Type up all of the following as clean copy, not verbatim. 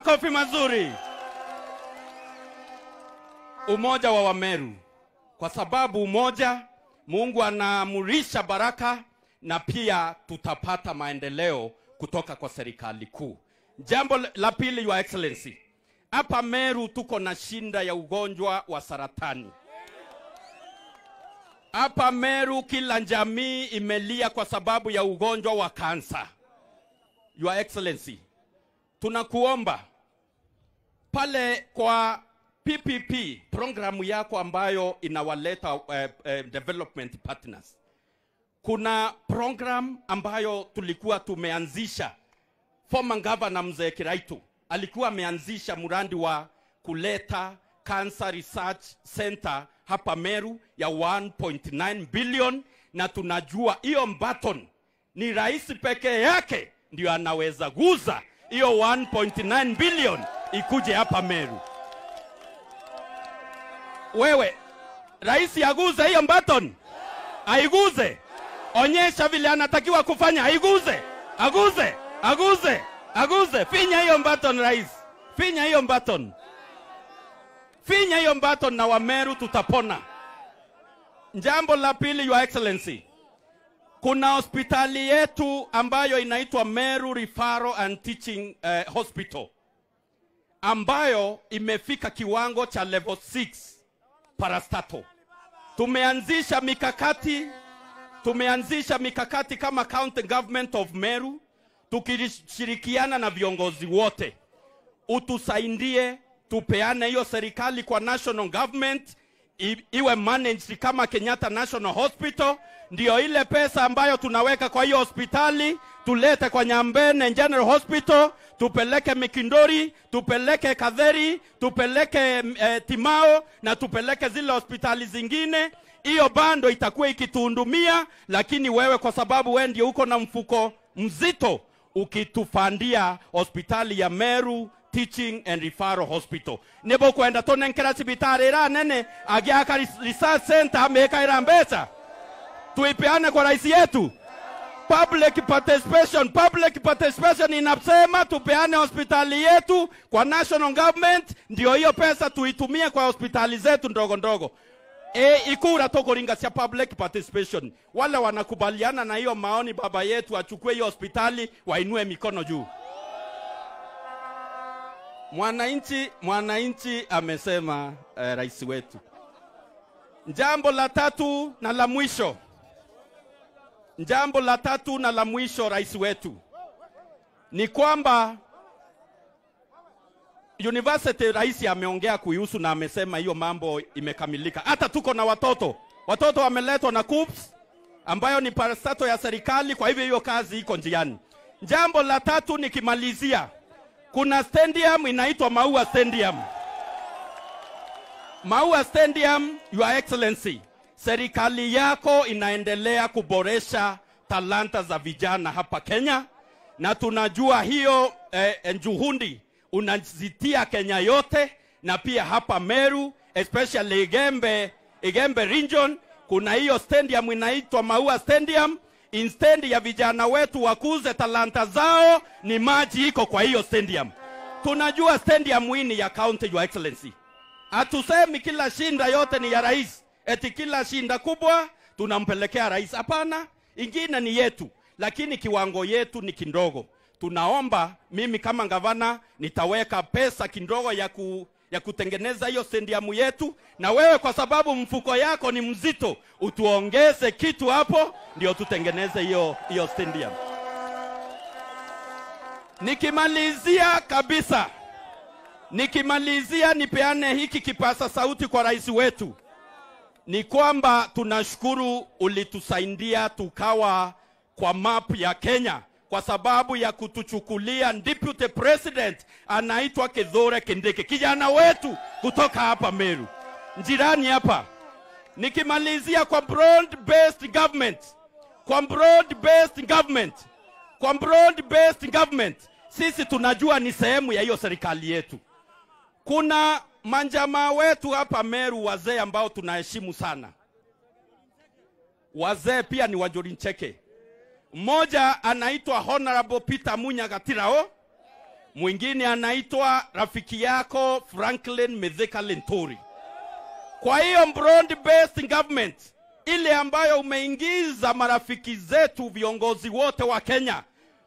Makofi mazuri. Umoja wa Wameru, kwa sababu umoja, Mungu anaamurisha baraka na pia tutapata maendeleo kutoka kwa serikali kuu. Jambo la pili, Your Excellency, hapa Meru tuko na shinda ya ugonjwa wa saratani. Hapa Meru kila jamii imelia kwa sababu ya ugonjwa wa kansa. Your Excellency, tunakuomba pale kwa PPP, programu yako ambayo inawaleta development partners. Kuna program ambayo tulikuwa tumeanzisha. Former Governor Mzee Kiraitu alikuwa ameanzisha mradi wa kuleta Cancer Research Center hapa Meru ya 1.9 billion, na tunajua hiyo button ni rais pekee yake ndio anaweza guza hiyo 1.9 billion ikuje hapa Meru. Wewe, rais aguze hiyo button? Aiguze. Onyesha vile anatakiwa kufanya, aiguze. Aguze, aguze, aguze. Finya hiyo button, rais. Finya hiyo button. Finya hiyo button na Wameru tutapona. Jambo la pili, Your Excellency, kuna hospitali yetu ambayo inaitwa Meru Referral and Teaching Hospital, ambayo imefika kiwango cha level 6 parastatal. Tumeanzisha mikakati kama County Government of Meru, tukishirikiana na viongozi wote. Utusaidie tupeane hiyo serikali kwa national government, iwe managed kama Kenyatta National Hospital. Ndio ile pesa ambayo tunaweka kwa hiyo hospitali tulete kwa Nyambene General Hospital, tupeleke Mikindori, tupeleke Katheri, tupeleke Timao na tupeleke zile hospitali zingine. Hiyo bando itakuwa ikituhudumia, lakini wewe kwa sababu wewe ndio uko na mfuko mzito, ukitufandia hospitali ya Meru Teaching and Referral Hospital. Nebo kwenda tonenkera sibitari ra nene agiaka research center ameka ira mbesa. Tuipeane kwa rais yetu. Public participation, public participation inasema tupeane hospitali yetu kwa national government, ndio hiyo pesa tuitumie kwa hospitali zetu ndogo ndogo. Ikura tokoringa sia public participation. Wale wanakubaliana na hiyo maoni, baba yetu achukue hiyo hospitali, wainue mikono juu. Mwananchi amesema rais wetu. Jambo la tatu na la mwisho. Jambo la tatu na la mwisho, rais wetu, ni kwamba university rais ameongea kuihusu na amesema hiyo mambo imekamilika. Hata tuko na watoto. Watoto wameletwa na KUPS ambayo ni parastato ya serikali, kwa hivyo hiyo kazi iko njiani. Jambo la tatu nikimalizia, kuna stadium inaitwa Maua Stadium. Maua Stadium, Your Excellency, serikali yako inaendelea kuboresha talanta za vijana hapa Kenya, na tunajua hiyo juhudi unazitia Kenya yote na pia hapa Meru, especially Igembe region. Kuna hiyo stadium inaitwa Maua Stadium. Instead ya vijana wetu wakuze talanta zao, ni maji iko kwa hiyo stadium. Tunajua stadium hii ni ya county, Your Excellency. Hatusemi kila shinda yote ni ya rais, eti kila shinda kubwa tunampelekea rais. Hapana, ingine ni yetu, lakini kiwango yetu ni kidogo. Tunaomba, mimi kama gavana nitaweka pesa kidogo ya kutengeneza hiyo stadium yetu, na wewe kwa sababu mfuko yako ni mzito utuongeze kitu hapo ndio tutengeneze hiyo stadium. Nikimalizia kabisa, nipeane hiki kipasa sauti kwa rais wetu, ni kwamba tunashukuru ulitusaidia tukawa kwa map ya Kenya kwa sababu ya kutuchukulia deputy president anaitwa Kithure Kindiki, kijana wetu kutoka hapa Meru, jirani hapa. Nikimalizia kwa broad based government, kwa broad based government, kwa broad based government, sisi tunajua ni sehemu ya hiyo serikali yetu. Kuna manjamaa wetu hapa Meru, wazee ambao tunaheshimu sana. Wazee pia ni Wajuri Ncheke. Mmoja anaitwa Honorable Peter Munya Gatirao, Mwingine anaitwa rafiki yako Franklin Mithika Linturi. Kwa hiyo broad based government ile ambayo umeingiza marafiki zetu viongozi wote wa Kenya,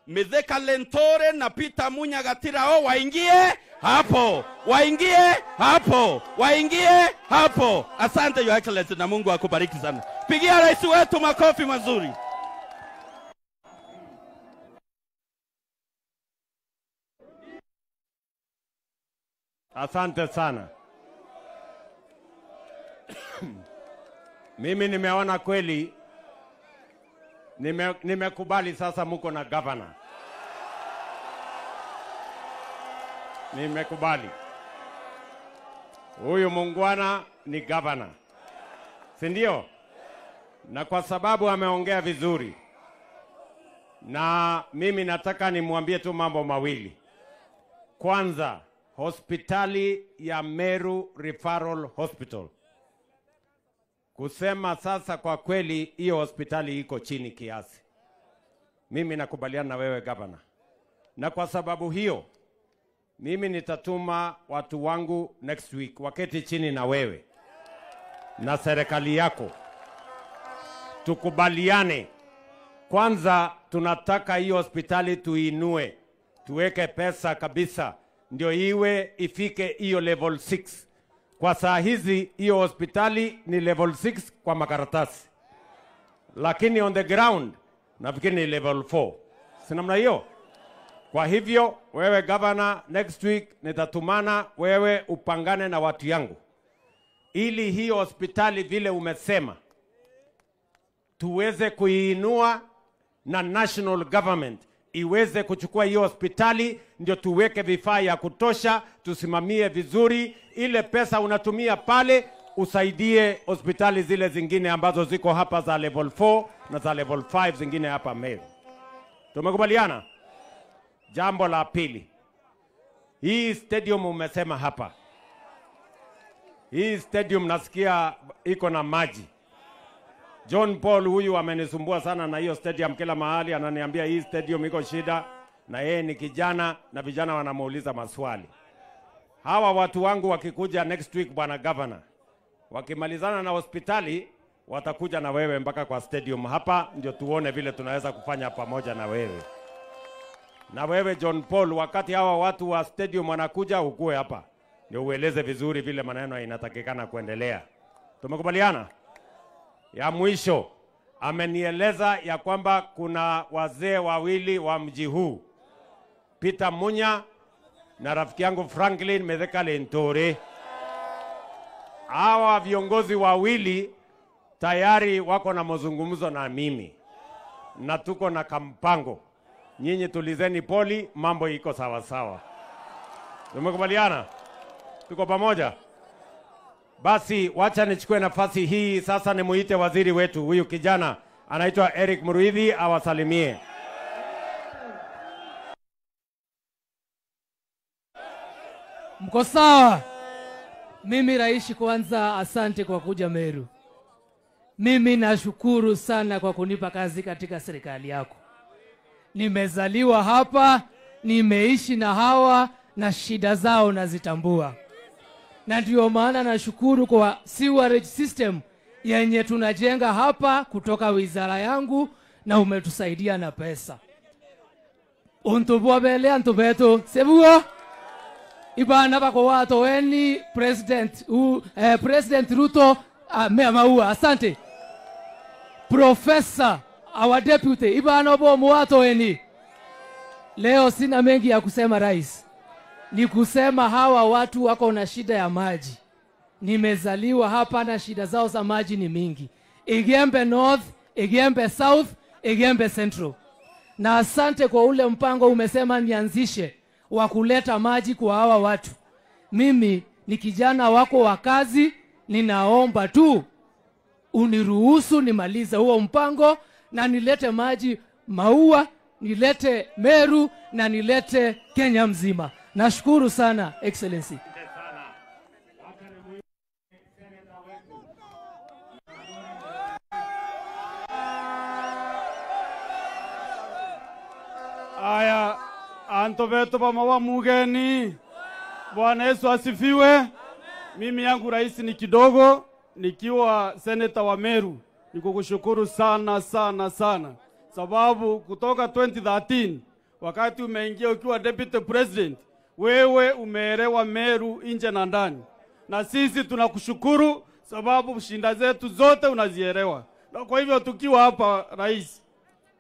Mithika Linturi na Peter Munya Gatirao waingie hapo, waingie hapo, waingie hapo. Asante Your Excellency, na Mungu akubariki sana. Pigia rais wetu makofi mazuri. Asante sana. Mimi nimeona kweli, nimekubali sasa muko na governor. Nimekubali. Huyu mungwana ni governor, si ndio? Na kwa sababu ameongea vizuri, na mimi nataka nimwambie tu mambo mawili. Kwanza, hospitali ya Meru Referral Hospital, kusema sasa kwa kweli hiyo hospitali iko chini kiasi. Mimi nakubaliana na wewe governor. Na kwa sababu hiyo mimi nitatuma watu wangu next week waketi chini na wewe na serikali yako, tukubaliane. Kwanza tunataka hiyo hospitali tuinue, tuweke pesa kabisa ndio iwe ifike hiyo level 6. Kwa saa hizi hiyo hospitali ni level 6 kwa makaratasi, lakini on the ground nafikiri ni level 4. Si namna hiyo? Kwa hivyo wewe governor, next week nitatumana wewe upangane na watu yangu ili hiyo hospitali vile umesema tuweze kuiinua na national government iweze kuchukua hiyo hospitali, ndio tuweke vifaa ya kutosha, tusimamie vizuri. Ile pesa unatumia pale usaidie hospitali zile zingine ambazo ziko hapa za level 4 na za level 5 zingine hapa Meru. Tumekubaliana? Jambo la pili, hii stadium umesema hapa, hii stadium nasikia iko na maji. John Paul huyu amenisumbua sana na hiyo stadium kila mahali, ananiambia hii stadium iko shida, na yeye ni kijana na vijana wanamuuliza maswali. Hawa watu wangu wakikuja next week, bwana governor, wakimalizana na hospitali watakuja na wewe mpaka kwa stadium hapa, ndio tuone vile tunaweza kufanya pamoja na wewe. Na wewe John Paul, wakati hawa watu wa stadium wanakuja ukue hapa, ndio ueleze vizuri vile maneno inatakikana kuendelea. Tumekubaliana? Ya mwisho, amenieleza ya kwamba kuna wazee wawili wa mji huu, Peter Munya na rafiki yangu Franklin Mithika Linturi. Hawa viongozi wawili tayari wako na mazungumzo na mimi, na tuko na kampango. Nyinyi tulizeni poli, mambo iko sawa sawa. Tumekubaliana? Tuko pamoja? Basi wacha nichukue nafasi hii sasa nimuite waziri wetu, huyu kijana anaitwa Eric Muriithi, awasalimie. Mko sawa? Mimi Raishi, kwanza asante kwa kuja Meru. Mimi nashukuru sana kwa kunipa kazi katika serikali yako. Nimezaliwa hapa, nimeishi na hawa na shida zao nazitambua. Na ndio maana nashukuru kwa sewerage system yenye tunajenga hapa kutoka wizara yangu, na umetusaidia na pesa. Untubwa bele antubeto sebuo ibana bako watu weni President President Ruto maua. Asante. Professor our deputy ibana bo muwato weni. Leo sina mengi ya kusema rais. Ni kusema hawa watu wako na shida ya maji. Nimezaliwa hapa na shida zao za maji ni mingi. Igembe North, Igembe South, Igembe Central. Na asante kwa ule mpango umesema nianzishe wa kuleta maji kwa hawa watu. Mimi ni kijana wako wa kazi, ninaomba tu uniruhusu nimalize huo mpango na nilete maji Maua, nilete Meru na nilete Kenya mzima. Nashukuru sana Excellency. Aya, Anto beto bamawa mugeni. Bwana Yesu asifiwe. Mimi yangu rais ni kidogo, nikiwa seneta wa Meru. Nikukushukuru sana sana sana. Sababu kutoka 2013 wakati umeingia ukiwa deputy president, wewe umeelewa Meru nje na ndani. Na sisi tunakushukuru sababu shinda zetu zote unazielewa. Na kwa hivyo tukiwa hapa rais,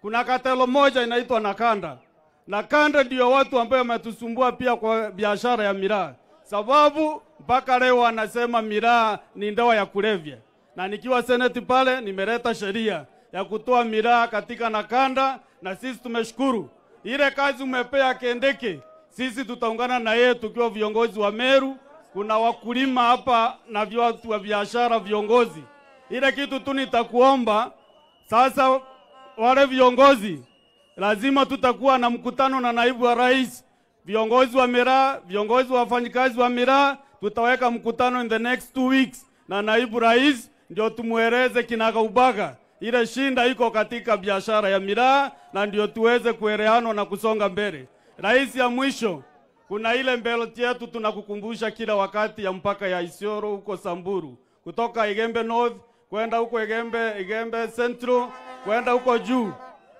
kuna katelo moja inaitwa Nakanda. Nakanda ndio watu ambao wametusumbua pia kwa biashara ya miraa. Sababu mpaka leo wanasema miraa ni dawa ya kulevya. Na nikiwa seneti pale nimeleta sheria ya kutoa miraa katika Nakanda, na sisi tumeshukuru. Ile kazi umepea Kindiki, sisi tutaungana na yeye tukiwa viongozi wa Meru. Kuna wakulima hapa na watu wa biashara viongozi. Ile kitu tu nitakuomba sasa, wale viongozi lazima tutakuwa na mkutano na naibu wa rais, viongozi wa miraa, viongozi wa wafanyikazi wa miraa. Tutaweka mkutano in the next 2 weeks na naibu rais, ndio tumueleze kinagaubaga ile shinda iko katika biashara ya miraa, na ndio tuweze kuelewana na kusonga mbele. Rais, ya mwisho, kuna ile mbeloti yetu tunakukumbusha kila wakati ya mpaka ya Isiolo huko Samburu, kutoka Igembe North kwenda huko Igembe Central kwenda huko juu.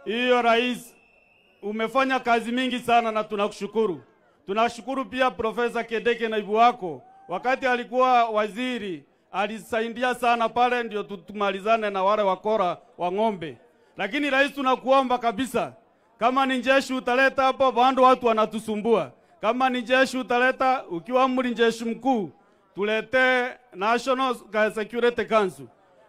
Hiyo rais, umefanya kazi mingi sana na tunakushukuru. Tunashukuru pia Profesa Kindiki naibu wako, wakati alikuwa waziri alisaidia sana pale ndio tumalizane na wale wakora wa ng'ombe. Lakini rais, tunakuomba kabisa, kama ni jeshi utaleta hapo, bado watu wanatusumbua. Kama ni jeshi utaleta, ukiwa amri jeshi mkuu, tuletee National Security Council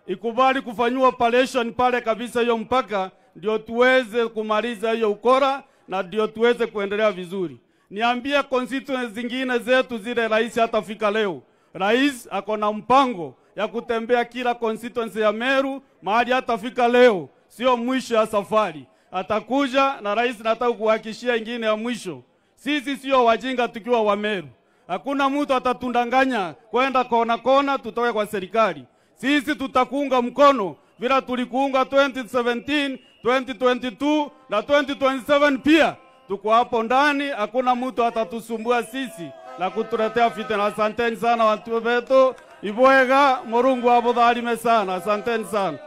ikubali kufanywa operation pale kabisa hiyo mpaka, ndio tuweze kumaliza hiyo ukora na ndio tuweze kuendelea vizuri. Niambie constituencies zingine zetu zile rais hatafika leo. Rais ako na mpango ya kutembea kila constituency ya Meru, mahali hatafika leo sio mwisho ya safari. Atakuja na rais, nataka kuhakikishia ingine ya mwisho. Sisi sio wajinga tukiwa wa Meru. Hakuna mtu atatundanganya kwenda kona kona tutoke kwa serikali. Sisi tutakuunga mkono vile tulikuunga 2017, 2022 na 2027 pia. Tuko hapo ndani, hakuna mtu atatusumbua sisi na kutuletea fitina. Asanteni sana watu wetu. Ibwega, Murungu abudhalime sana. Asanteni sana.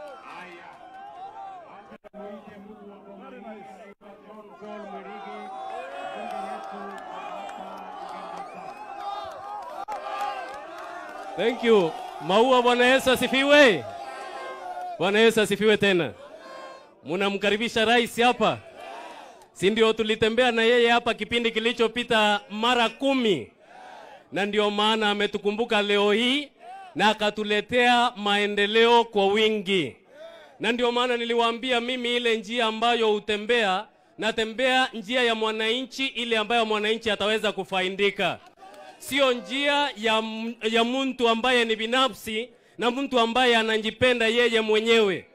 Thank you. Maua, Bwana Yesu asifiwe. Bwana Yesu asifiwe tena. Munamkaribisha rais hapa. Si ndio tulitembea na yeye hapa kipindi kilichopita mara 10. Na ndio maana ametukumbuka leo hii na akatuletea maendeleo kwa wingi. Na ndio maana niliwaambia mimi ile njia ambayo utembea, natembea njia ya mwananchi, ile ambayo mwananchi ataweza kufaidika. Sio njia ya mtu ambaye ni binafsi na mtu ambaye anajipenda yeye mwenyewe.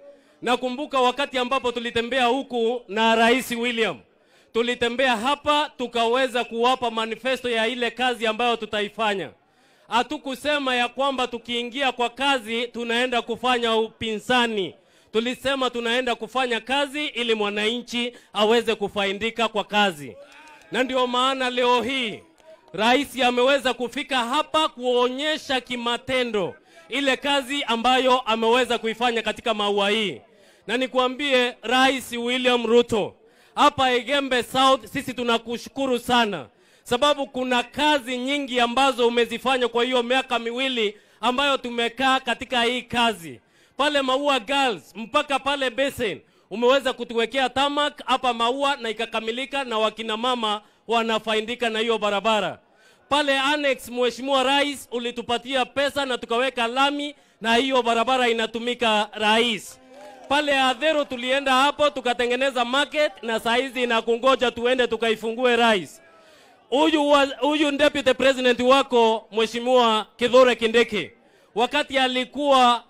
Nakumbuka wakati ambapo tulitembea huku na Rais William, tulitembea hapa tukaweza kuwapa manifesto ya ile kazi ambayo tutaifanya. Hatukusema ya kwamba tukiingia kwa kazi tunaenda kufanya upinzani. Tulisema tunaenda kufanya kazi ili mwananchi aweze kufaidika kwa kazi. Na ndio maana leo hii Rais ameweza kufika hapa kuonyesha kimatendo ile kazi ambayo ameweza kuifanya katika Maua hii. Na nikuambie Rais William Ruto, hapa Igembe South sisi tunakushukuru sana, sababu kuna kazi nyingi ambazo umezifanya kwa hiyo miaka miwili ambayo tumekaa katika hii kazi. Pale Maua Girls mpaka pale Basin umeweza kutuwekea tarmac hapa Maua na ikakamilika, na wakina mama wanafaidika na hiyo barabara. Pale Annex, Mheshimiwa Rais, ulitupatia pesa na tukaweka lami na hiyo barabara inatumika rais. Pale Adhero tulienda hapo tukatengeneza market na saizi inakungoja tuende tukaifungue rais. Huyu deputy president wako Mheshimiwa Kithure Kindiki, wakati alikuwa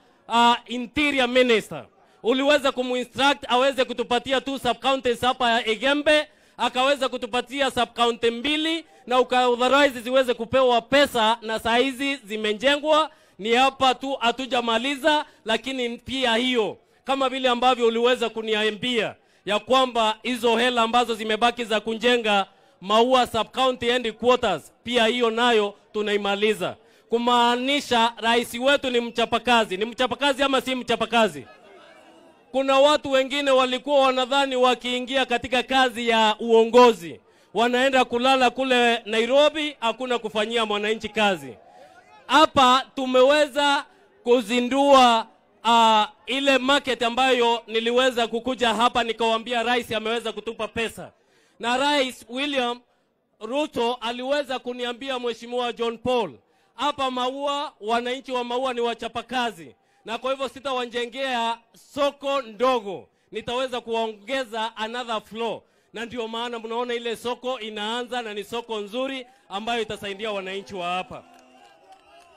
interior minister, uliweza kumuinstruct aweze kutupatia 2 sub counties hapa ya Igembe, akaweza kutupatia sub county 2 na ukaauthorize ziweze kupewa pesa, na saizi zimejengwa. Ni hapa tu hatujamaliza, lakini pia hiyo kama vile ambavyo uliweza kuniambia ya kwamba hizo hela ambazo zimebaki za kujenga Maua Sub County Headquarters, pia hiyo nayo tunaimaliza. Kumaanisha rais wetu ni mchapakazi. Ni mchapakazi ama si mchapakazi? Kuna watu wengine walikuwa wanadhani wakiingia katika kazi ya uongozi wanaenda kulala kule Nairobi, hakuna kufanyia mwananchi kazi. Hapa tumeweza kuzindua ile market ambayo niliweza kukuja hapa nikawaambia rais ameweza kutupa pesa. Na Rais William Ruto aliweza kuniambia, Mheshimiwa John Paul, hapa Maua, wananchi wa Maua ni wachapakazi, na kwa hivyo sitawajengea soko ndogo, nitaweza kuwaongeza another floor. Na ndio maana mnaona ile soko inaanza, na ni soko nzuri ambayo itasaidia wananchi wa hapa.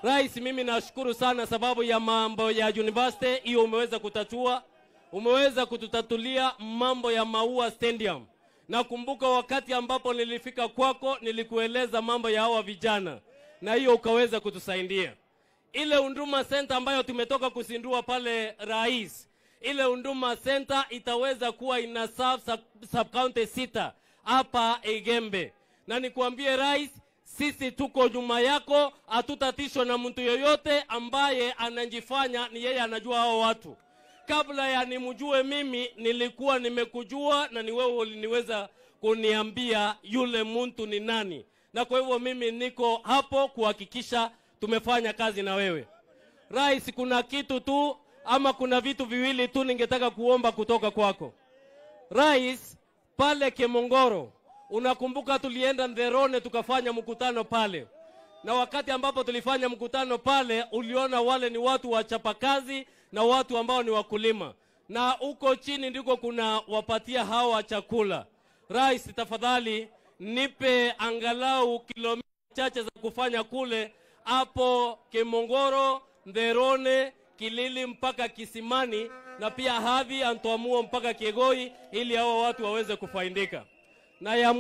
Rais, mimi nashukuru sana sababu ya mambo ya university hiyo umeweza kutatua, umeweza kututatulia mambo ya Maua Stadium. Nakumbuka wakati ambapo nilifika kwako nilikueleza mambo ya hawa vijana, na hiyo ukaweza kutusaidia. Ile Huduma Center ambayo tumetoka kuzindua pale rais, ile Huduma Center itaweza kuwa ina sub county 6 hapa Igembe. Na nikuambie rais, sisi tuko nyuma yako, hatutatishwa na mtu yoyote ambaye anajifanya ni yeye anajua hao watu. Kabla ya nimjue mimi, nilikuwa nimekujua na ni wewe uliniweza kuniambia yule mtu ni nani. Na kwa hivyo mimi niko hapo kuhakikisha tumefanya kazi na wewe. Rais, kuna kitu tu ama kuna vitu viwili tu ningetaka kuomba kutoka kwako. Rais, pale Kemongoro, unakumbuka tulienda Nderone tukafanya mkutano pale. Na wakati ambapo tulifanya mkutano pale, uliona wale ni watu wachapakazi na watu ambao ni wakulima. Na huko chini ndiko kuna wapatia hawa chakula. Rais, tafadhali nipe angalau kilomita chache za kufanya kule hapo Kemongoro, Nderone, Kilili mpaka Kisimani, na pia Havi Antoamuo mpaka Kiegoi, ili hawa watu waweze kufaidika. Na ya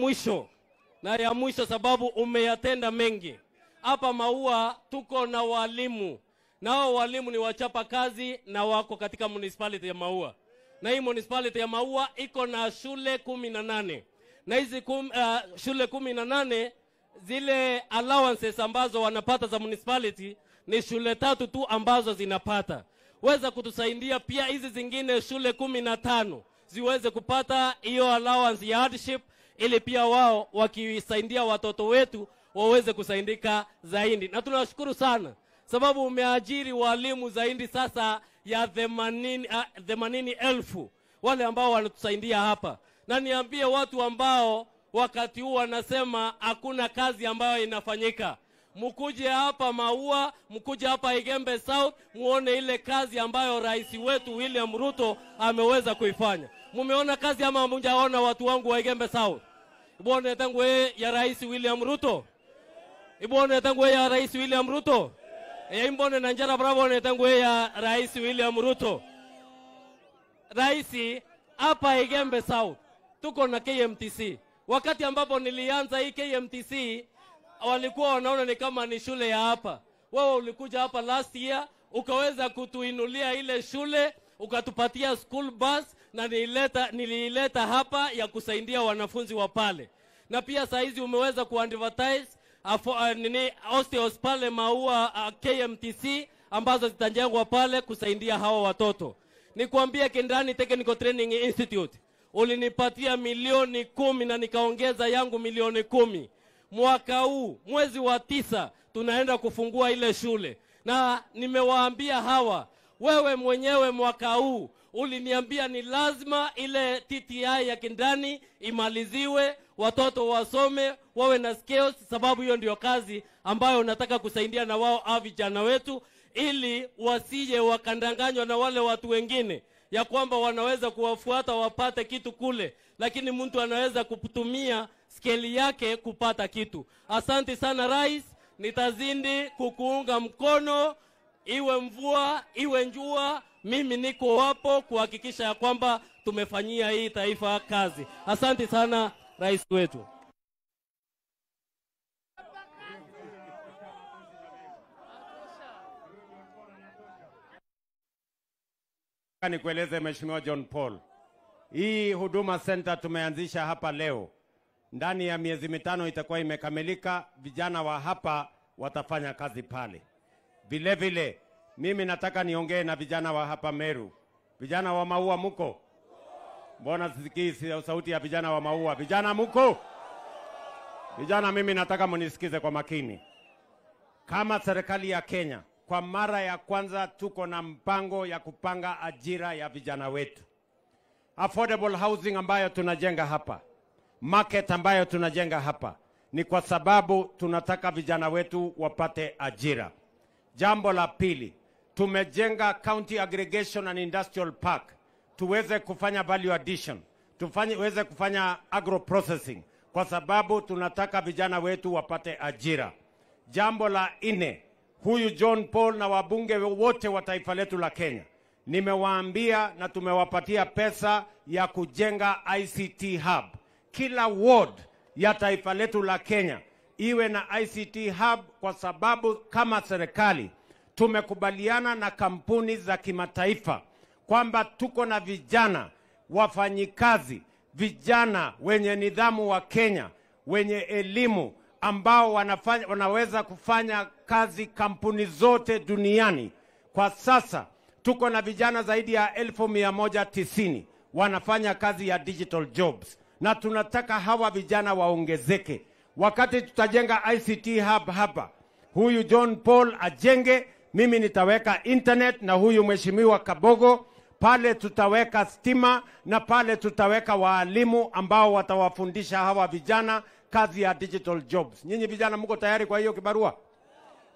mwisho, sababu umeyatenda mengi. Hapa Maua tuko na walimu. Na hao walimu ni wachapa kazi na wako katika municipality ya Maua. Na hii municipality ya Maua iko na shule 18. Na hizi shule 18, zile allowances ambazo wanapata za municipality ni shule 3 tu ambazo zinapata. Weza kutusaidia pia hizi zingine shule 15 ziweze kupata hiyo allowance ya hardship, ili pia wao wakisaidia watoto wetu waweze kusaidika zaidi. Na tunashukuru sana sababu umeajiri walimu zaidi sasa ya 80,000 wale ambao wanatusaidia hapa. Na niambie watu ambao wakati huu wanasema hakuna kazi ambayo inafanyika, mkuje hapa Maua, mkuje hapa Igembe South, muone ile kazi ambayo rais wetu William Ruto ameweza kuifanya. Mumeona kazi ama hamjaona watu wangu wa Igembe South? Ibone tangu ya Rais William Ruto. Ibone tangu ya Rais William Ruto. Imbone na njara bravo tangu ya Rais William Ruto. Rais, hapa Igembe South tuko na KMTC. Wakati ambapo nilianza hii KMTC walikuwa wanaona ni kama ni shule ya hapa. Wewe ulikuja hapa last year ukaweza kutuinulia ile shule, ukatupatia school bus, na niliileta hapa ya kusaidia wanafunzi wa pale. Na pia saizi umeweza kuadvertise hostels pale Maua KMTC ambazo zitajengwa pale kusaidia hawa watoto. Nikwambie Kindani Technical Training Institute ulinipatia milioni 10 na nikaongeza yangu milioni 10. Mwaka huu mwezi wa 9 tunaenda kufungua ile shule. Na nimewaambia hawa, wewe mwenyewe mwaka huu uliniambia ni lazima ile TTI ya Kindani imaliziwe, watoto wasome, wawe na skills, sababu hiyo ndio kazi ambayo unataka kusaidia na wao vijana wetu, ili wasije wakandanganywa na wale watu wengine ya kwamba wanaweza kuwafuata wapate kitu kule, lakini mtu anaweza kutumia skeli yake kupata kitu. Asante sana Rais, nitazidi kukuunga mkono, iwe mvua iwe njua, mimi niko hapo kuhakikisha ya kwamba tumefanyia hii taifa kazi. Asante sana Rais wetu. Nikueleze Mheshimiwa John Paul, hii Huduma Center tumeanzisha hapa leo Ndani ya miezi 5 itakuwa imekamilika, vijana wa hapa watafanya kazi pale. Vile vile mimi nataka niongee na vijana wa hapa Meru. Vijana wa Maua muko? Mbona sisikii sauti ya vijana wa Maua? Vijana muko? Vijana, mimi nataka mnisikize kwa makini. Kama serikali ya Kenya, kwa mara ya kwanza tuko na mpango ya kupanga ajira ya vijana wetu. Affordable housing ambayo tunajenga hapa, market ambayo tunajenga hapa, ni kwa sababu tunataka vijana wetu wapate ajira. Jambo la pili, tumejenga County Aggregation and Industrial Park, tuweze kufanya value addition, tuweze kufanya agro processing, kwa sababu tunataka vijana wetu wapate ajira. Jambo la nne, huyu John Paul na wabunge wote wa taifa letu la Kenya, nimewaambia na tumewapatia pesa ya kujenga ICT hub. Kila ward ya taifa letu la Kenya iwe na ICT hub, kwa sababu kama serikali tumekubaliana na kampuni za kimataifa kwamba tuko na vijana wafanyikazi, vijana wenye nidhamu wa Kenya, wenye elimu, ambao wanaweza kufanya kazi kampuni zote duniani. Kwa sasa tuko na vijana zaidi ya 190,000 wanafanya kazi ya digital jobs, na tunataka hawa vijana waongezeke. Wakati tutajenga ICT hub hapa, huyu John Paul ajenge, mimi nitaweka internet na huyu mheshimiwa Kabogo pale tutaweka stima, na pale tutaweka waalimu ambao watawafundisha hawa vijana kazi ya digital jobs. Nyinyi vijana mko tayari kwa hiyo kibarua?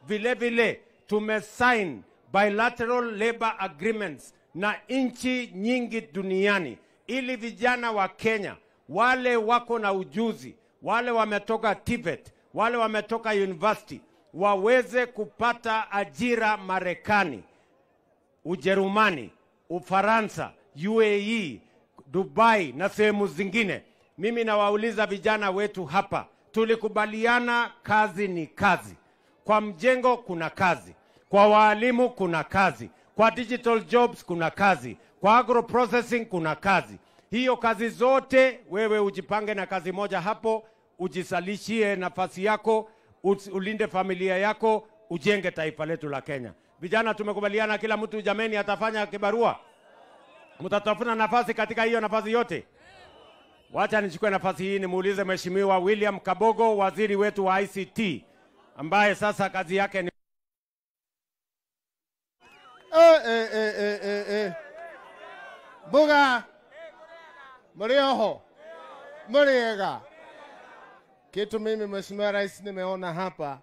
Vile vile tumesign bilateral labor agreements na nchi nyingi duniani, ili vijana wa Kenya wale wako na ujuzi, wale wametoka TVET, wale wametoka university, waweze kupata ajira Marekani, Ujerumani, Ufaransa, UAE, Dubai na sehemu zingine. Mimi nawauliza vijana wetu hapa, tulikubaliana kazi ni kazi. Kwa mjengo kuna kazi, kwa walimu kuna kazi, kwa digital jobs kuna kazi, kwa agro processing kuna kazi. Hiyo kazi zote wewe ujipange na kazi moja hapo, ujisalishie nafasi yako, ulinde familia yako, ujenge taifa letu la Kenya. Vijana tumekubaliana kila mtu jameni atafanya kibarua. Mtatafuna nafasi katika hiyo nafasi yote. Wacha nichukue nafasi hii nimuulize Mheshimiwa William Kabogo, waziri wetu wa ICT, ambaye sasa kazi yake ni Mbuga mlioho mliega. Kitu mimi Mheshimiwa Rais nimeona hapa,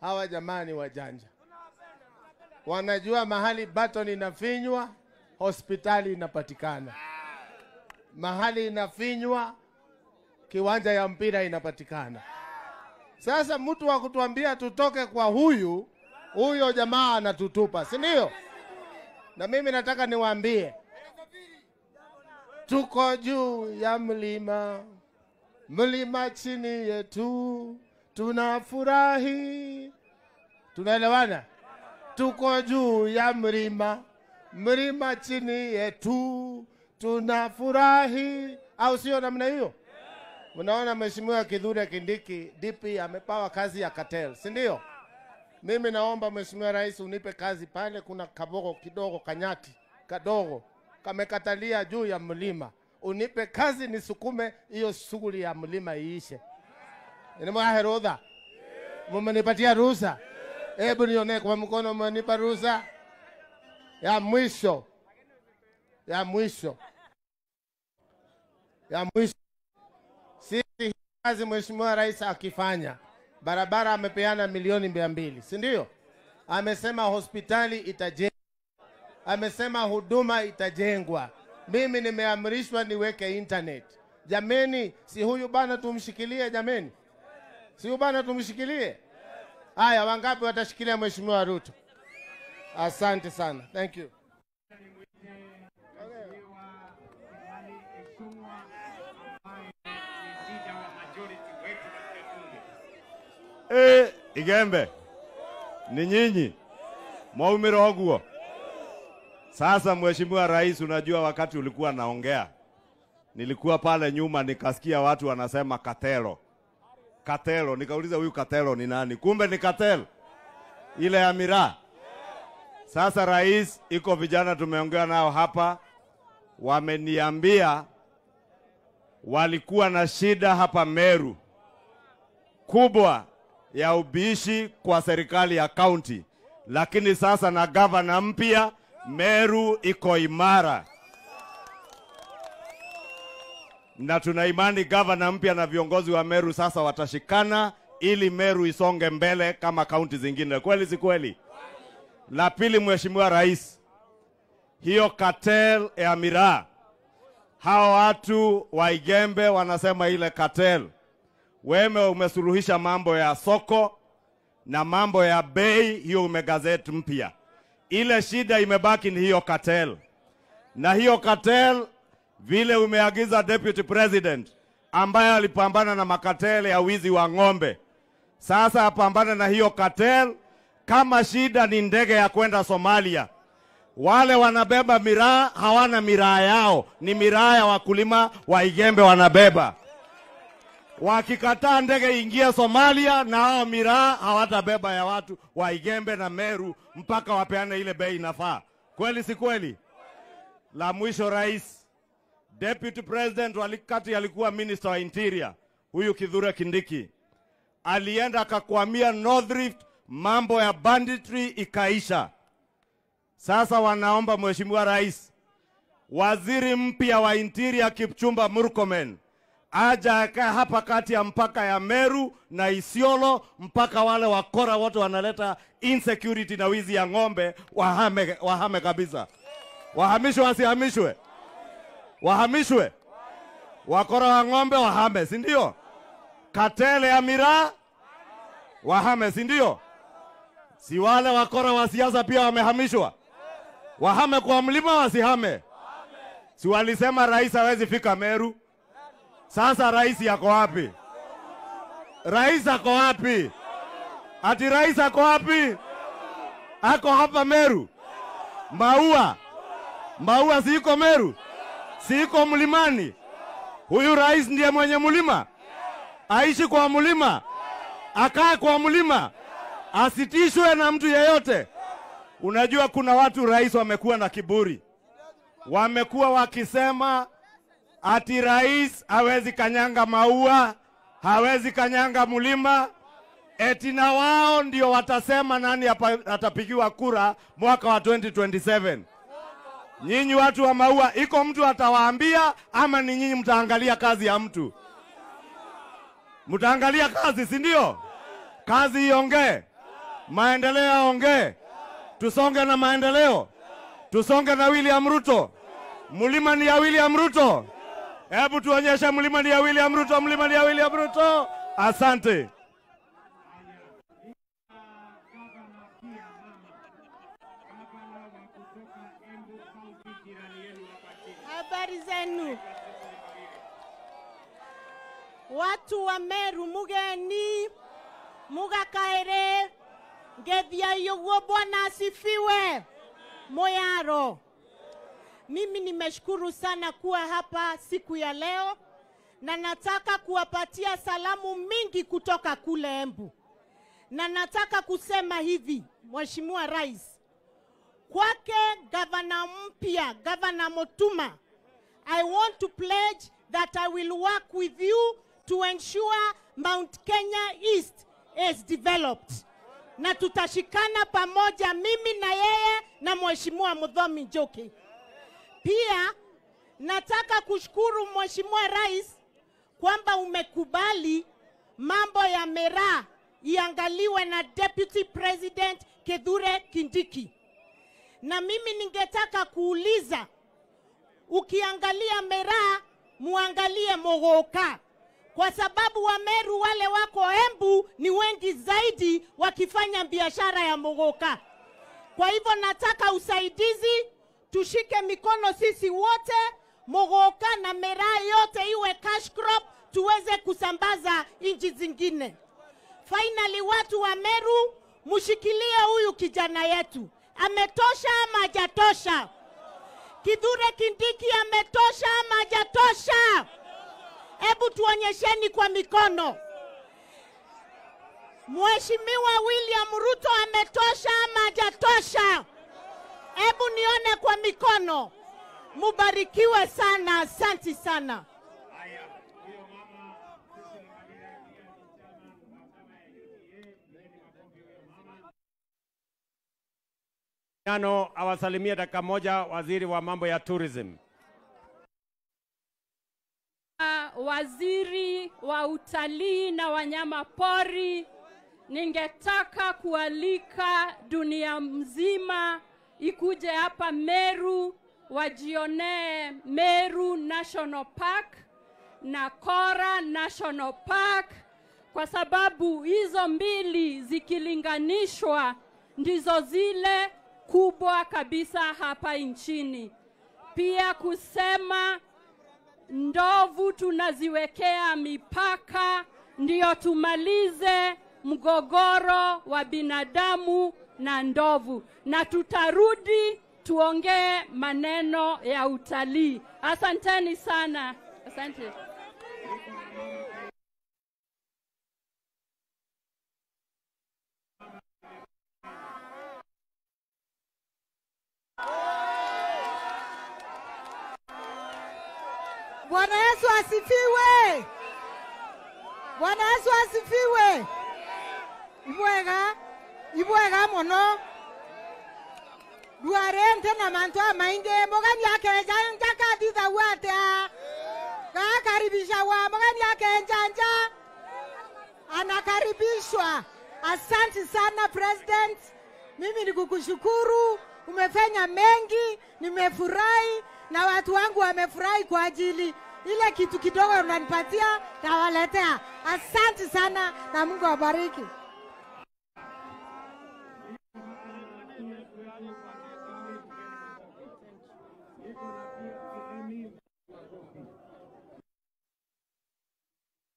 hawa jamani wajanja wanajua mahali button inafinywa hospitali inapatikana, mahali inafinywa kiwanja ya mpira inapatikana. Sasa mtu wa kutuambia tutoke kwa huyu, huyo jamaa anatutupa, si ndio? Na mimi nataka niwaambie, tuko juu ya mlima, mlima chini yetu, tunafurahi. Tunaelewana? Tuko juu ya mlima, mlima chini yetu, tunafurahi. Au sio namna hiyo? Unaona Mheshimiwa Kithure Kindiki DP amepawa kazi ya cartel, si ndio? Mimi naomba Mheshimiwa Rais unipe kazi pale, kuna kabogo kidogo, kanyati kadogo kamekatalia juu ya mlima. Unipe kazi nisukume hiyo shughuli ya mlima iishe. Nimwaherodha. Mmenipatia ruhusa? Hebu nione kwa mkono, mmenipa ruhusa ya mwisho. Ya mwisho. Ya mwisho. Sisi kazi Mheshimiwa Rais akifanya, barabara amepeana milioni 200, si ndio? Amesema hospitali itajengwa. Amesema huduma itajengwa. Mimi nimeamrishwa niweke internet. Jameni, si huyu bana tumshikilie jameni? Si huyu bana tumshikilie? Haya, wangapi watashikilia Mheshimiwa Ruto? Asante sana. Thank you. Igembe ni nyinyi mwaumira oguo. Sasa Mheshimiwa Rais, unajua wakati ulikuwa naongea Nilikuwa pale nyuma nikasikia watu wanasema Katelo. Katelo, nikauliza huyu Katelo ni nani? Kumbe ni Katel ile ya miraa. Sasa rais, iko vijana tumeongea nao hapa, wameniambia walikuwa na shida hapa Meru kubwa ya ubishi kwa serikali ya county, lakini sasa na gavana mpya Meru iko imara, na tuna imani gavana mpya na viongozi wa Meru sasa watashikana ili Meru isonge mbele kama kaunti zingine. Kweli si kweli? La pili, Mheshimiwa Rais, hiyo cartel ya miraa, hao watu wa Igembe wanasema ile cartel, wewe umesuluhisha mambo ya soko na mambo ya bei, hiyo umegazeti mpya. Ile shida imebaki ni hiyo cartel. Na hiyo cartel vile umeagiza Deputy President ambaye alipambana na makateli ya wizi wa ng'ombe, sasa apambane na hiyo cartel. Kama shida ni ndege ya kwenda Somalia, wale wanabeba miraa hawana miraa yao, ni miraa ya wakulima wa Igembe wanabeba. Wakikataa ndege ingie Somalia, na hao miraa hawatabeba ya watu wa Igembe na Meru mpaka wapeane ile bei inafaa. Kweli si kweli? La mwisho rais, Deputy President wakati alikuwa Minister wa Interior, huyu Kithure Kindiki, alienda akakwamia North Rift, mambo ya banditry ikaisha. Sasa wanaomba Mheshimiwa Rais, waziri mpya wa Interior Kipchumba Murkomen aja akae hapa kati ya mpaka ya Meru na Isiolo, mpaka wale wakora wote wanaleta insecurity na wizi ya ng'ombe wahame, wahame kabisa. Wahamishwe wasihamishwe? Wahamishwe. Wakora wa ng'ombe wahame, si ndio? Katele ya miraa wahame, si ndio? Si wale wakora wa siasa pia wamehamishwa? Wahame kwa mlima wasihame? Si walisema rais hawezi fika Meru? Sasa rais yako wapi? Rais ako wapi? Ati rais ako wapi? Ako hapa Meru. Maua. Maua si iko Meru? Si iko mlimani? Huyu rais ndiye mwenye mlima? Aishi kwa mlima? Akae kwa mlima? Asitishwe na mtu yeyote. Unajua kuna watu rais wamekuwa na kiburi. Wamekuwa wakisema ati rais hawezi kanyanga maua, hawezi kanyanga mlima, eti na wao ndio watasema nani atapigiwa kura mwaka wa 2027. Nyinyi watu wa maua, iko mtu atawaambia ama ni nyinyi mtaangalia kazi ya mtu? Mtaangalia kazi, si ndio? Kazi iongee, maendeleo yaongee. Tusonge na maendeleo, tusonge na William Ruto. Mlima ni ya William Ruto. Hebu tuonyeshe mlima ni ya William Ruto, mlima ni ya William Ruto. Asante. Habari zenu watu wa Meru, mugeni mugakaere ngethia yoguo. Bwana asifiwe. Moyaro, mimi nimeshukuru sana kuwa hapa siku ya leo, na nataka kuwapatia salamu mingi kutoka kule Embu. Na nataka kusema hivi, Mheshimiwa Rais, kwake gavana mpya, Gavana Motuma, I want to pledge that I will work with you to ensure Mount Kenya East is developed. Na tutashikana pamoja mimi na yeye na Mheshimiwa Muthomi Njoki. Pia nataka kushukuru Mheshimiwa Rais kwamba umekubali mambo ya miraa iangaliwe na Deputy President Kithure Kindiki. Na mimi ningetaka kuuliza, ukiangalia miraa muangalie Muguka, kwa sababu wa Meru wale wako Embu ni wengi zaidi wakifanya biashara ya Muguka. Kwa hivyo nataka usaidizi, tushike mikono sisi wote, Muguka na miraa yote iwe cash crop, tuweze kusambaza nchi zingine. Finally, watu wa Meru, mushikilie huyu kijana yetu. Ametosha ama hajatosha? Kithure Kindiki ametosha ama hajatosha? Hebu tuonyesheni kwa mikono. Mheshimiwa William Ruto ametosha ama hajatosha? Hebu nione kwa mikono. Mubarikiwe sana, asanti sana. Ano awasalimie dakika moja waziri wa mambo ya tourism. Waziri wa utalii na wanyama pori, ningetaka kualika dunia mzima ikuje hapa Meru wajionee Meru National Park na Kora National Park, kwa sababu hizo mbili zikilinganishwa ndizo zile kubwa kabisa hapa nchini. Pia kusema ndovu tunaziwekea mipaka ndio tumalize mgogoro wa binadamu na ndovu, na tutarudi tuongee maneno ya utalii. Asanteni sana. Asante. Bwana Yesu asifiwe. Bwana Yesu asifiwe. Ibwega, ibwega mono. Duarente na manto mainge mogani akenja njaka watea. Kakaribisha wa mogani akenja nja. Anakaribishwa. Asante sana President. Mimi nikukushukuru, umefanya mengi, nimefurahi na watu wangu wamefurahi kwa ajili ile kitu kidogo unanipatia nawaletea. Asante sana na Mungu awabariki.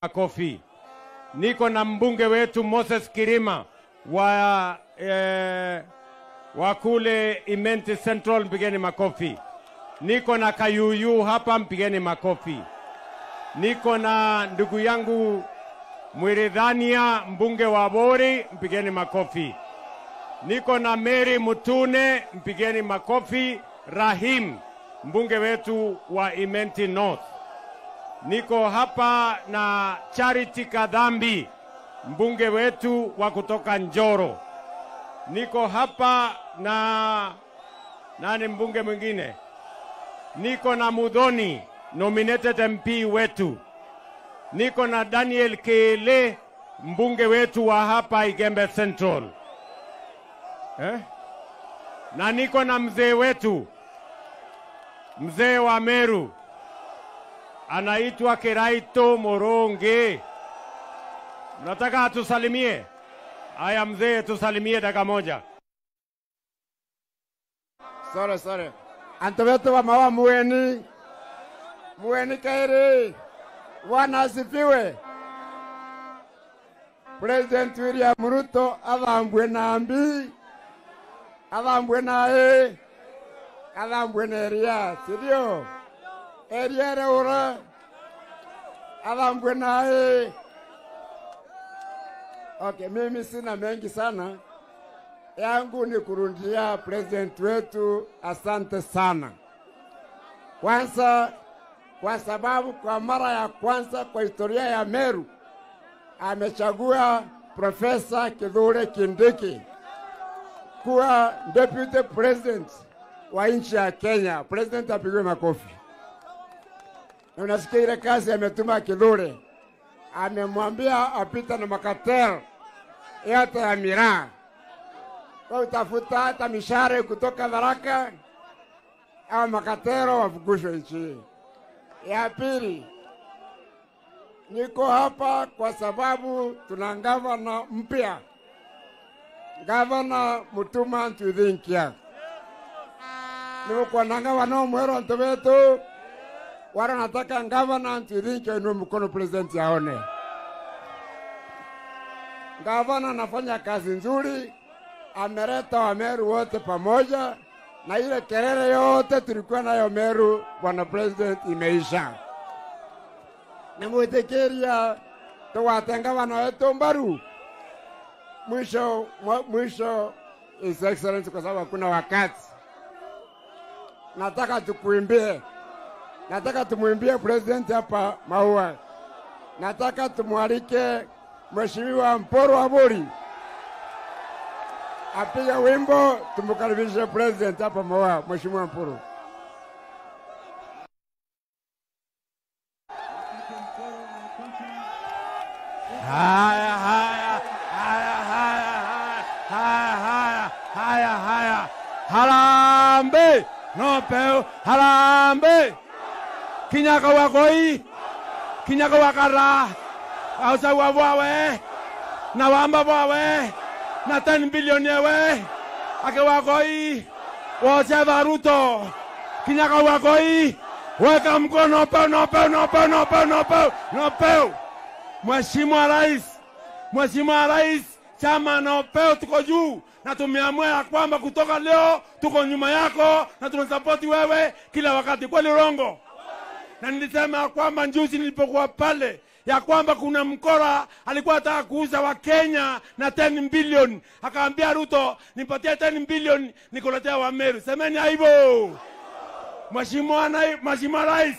Makofi. Niko na mbunge wetu Moses Kirima wa kule Imenti Central, mpigeni makofi. Niko na Kayuyu hapa, mpigeni makofi. Niko na ndugu yangu Mwiridhania, mbunge wa Bori, mpigeni makofi. Niko na Mary Mutune, mpigeni makofi. Rahim, mbunge wetu wa Imenti North. Niko hapa na Charity Kadhambi, mbunge wetu wa kutoka Njoro. Niko hapa na nani mbunge mwingine? Niko na Mudhoni, nominated MP wetu. Niko na Daniel Kele, mbunge wetu wa hapa Igembe Central. Na niko na mzee wetu, mzee wa Meru, anaitwa Kiraito Moronge. Nataka atusalimie. Aya mzee, tusalimie dakika moja. Sorry, sorry. Antoveto wa mawa mueni. Mueni kairi. Bwana asifiwe. President William Ruto athambwe na mbi. Athambwe na e. Athambwe na eria. Sidio? Eria reura. Athambwe na e. Okay, mimi sina mengi sana. Yangu ni kurundia president wetu asante sana. Kwanza, kwa sababu kwa mara ya kwanza kwa historia ya Meru amechagua Profesa Kithure Kindiki kuwa deputy president wa nchi ya Kenya. President apigwe makofi. Na unasikia ile kazi ametuma Kithure, amemwambia apita na makatel yote ya miraa, kwa utafuta hata mishare kutoka Tharaka au makatero wafukushwe nchi. Ya pili, niko hapa kwa sababu tuna gavana mpya, Gavana Mutuma Ntuthinkia. Niko na gavana mwero ntobeto, wala nataka gavana Ntuthinkia inue mkono president aone. Gavana anafanya kazi nzuri, ameleta Wameru wote pamoja Na ile kelele yote tulikuwa nayo Meru, Bwana President, imeisha. Na mwitekeria tuwatenga wana wetu mbaru. Mwisho, mwisho, His Excellency, kwa sababu hakuna wakati. Nataka tukuimbie. Nataka tumuimbie President hapa Maua. Nataka tumualike Mheshimiwa Mporo Aburi apiga wimbo, tumkaribishe President hapa Maua. Mheshimiwa Mporo. Haya, haya, haya, haya, haya, haya, haya, haya. Harambee! No peu, harambee! Kinyaka wakoi, kinyaka wakara, ausa wawe, na wamba wawe, na 10 billion yewe, ake wakoi, wote Ruto, kinyaka wakoi, weka mkono peu, no peu, no peu, no peu, no peu, no peu. Mheshimiwa Rais, Mheshimiwa Rais, chama na upeo tuko juu na tumeamua ya kwamba kutoka leo tuko nyuma yako na tunasapoti wewe kila wakati. Kweli urongo? Na nilisema kwamba juzi nilipokuwa pale ya kwamba kuna mkora alikuwa anataka kuuza wa Kenya na 10 billion, akaambia Ruto nipatie 10 billion nikuletea wa Meru. Semeni aibu. Mheshimiwa Rais,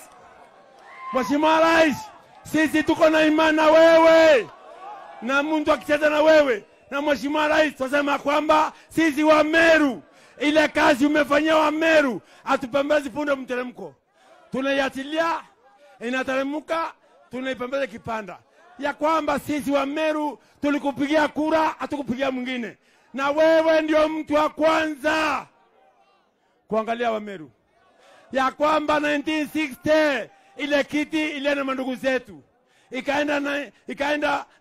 Mheshimiwa Rais, sisi tuko na imani na wewe na Mungu akicheza na wewe. Na Mheshimiwa Rais, tunasema kwamba sisi wa Meru, ile kazi umefanyia wa Meru, atupembezi punde mteremko. Tunaiachilia inateremka, tunaipembeza kipanda. Ya kwamba sisi wa Meru tulikupigia kura, hatukupigia mwingine. Na wewe ndio mtu wa kwanza kuangalia wa Meru. Ya kwamba 1960 ile kiti ile na ndugu zetu ikaenda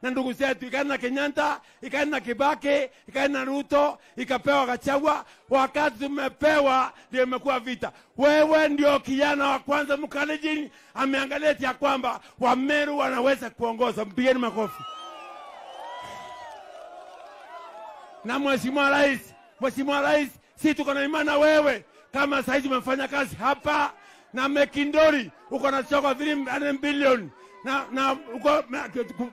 na ndugu zetu, ikaenda na Kenyatta, ikaenda na Kibaki, ikaenda na Ruto, ikapewa Gachagua. Wakati tumepewa ndio imekuwa vita. Wewe ndio kijana wa kwanza Mkalenjin ameangalia ya kwamba Wameru wanaweza kuongoza. Mpigeni makofi. Na Mheshimiwa Rais, Mheshimiwa Rais, sisi tuko na imani na wewe. Kama saizi umefanya kazi hapa na Mekindori uko na choko 3 billion na uko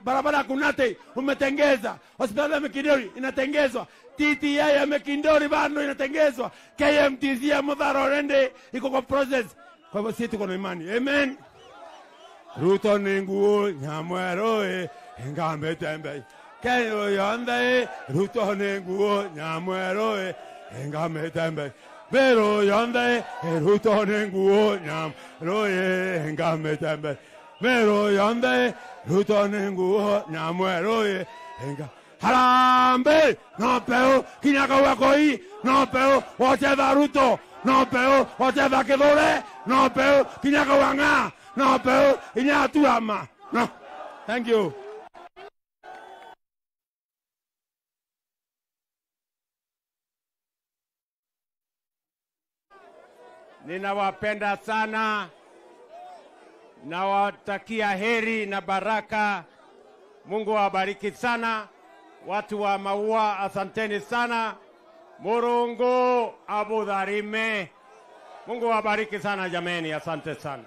barabara Kunate umetengeza, hospitali ya Mekindori inatengezwa, TTI ya Mekindori bado inatengezwa, KMTC ya Muthara Orende iko kwa process. Kwa hivyo sisi tuko na imani. Amen. Ruto ni nguo nyamwero ngambe tembe Kenya yonde. Ruto ni nguo nyamwero ngambe tembe Pero yonde, Ruto ni nguo nyamwero ngambe tembe. Pero yonde, Ruto ni nguo nyamwero nga. Harambee! No peu, kinyaka wakoi, no peu, wote Ruto, no peu, wote Kithure, no peu, kinyaka wanga, no peu, inyatuama. No. Thank you. Ninawapenda sana, nawatakia heri na baraka. Mungu awabariki sana. Watu wa Maua, asanteni sana. Murungu abudharime. Mungu awabariki sana jameni, asante sana.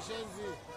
Mshenzi.